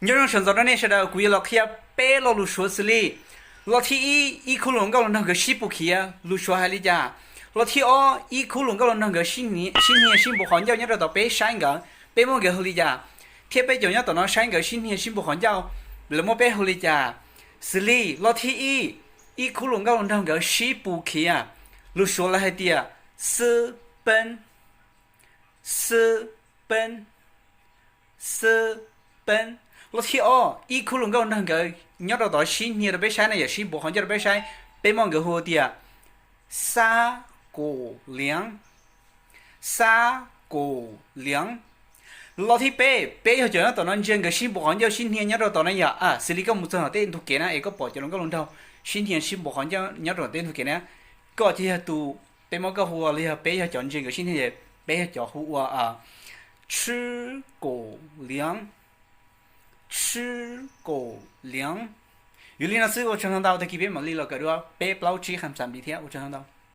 Nyob zoo sawv ntxov rau nej sawv daws, kuv yuav los qhia peb lo lus Suav xws li: Lo thib ib, ib khub hluas nkauj hluas nraug nkawd sib pus khiav, lus Suav hais li cas? Lo thib ob, ib khub hluas nkauj hluas nraug nkawd sib hnia sib npus qhov ncauj nyob rau tom peb saib nkawd, peb muab nkawd hu li cas? Thiab peb cov nyob tom no saib nkawd sib hnia sib npus qhov ncauj, lawv muab peb hu li cas? Xws li lo thib ib, ib khub hluas nkauj hluas nraug nkawd sib pus khiav, lus Suav lawv hais tias 私奔, 私奔, 私奔. Lo thib ob, ib khub hluas nkauj hluas nraug nkawd nyob rau tod sib hnia rau peb saib no, yog sib npus qhov ncauj rau peb saib, peb muab nkawd hu tias 撒狗粮, 撒狗粮. Lo thib peb, peb yog cov nyob tom no ntsia nkawd sib npus qhov ncauj sib hnia nyob rau tod no yom, xws li koj mus txog tom tej ntug kev na es koj pom cov hluas nkauj hluas nraug sib hnia sib npus qhov ncauj nyob rau tej ntug kev na, koj ces yog tus, peb muab koj hu ua, los yog peb yog cov ntsia nkawd sib hnia, peb yog cov hu ua 吃狗粮, 吃狗粮. Yog li no xwb, ua tsaug ntau ntau, tag kis peb mam li los kawm dua peb plaub tsib qha xav npis thiab, ua tsaug ntau ntau.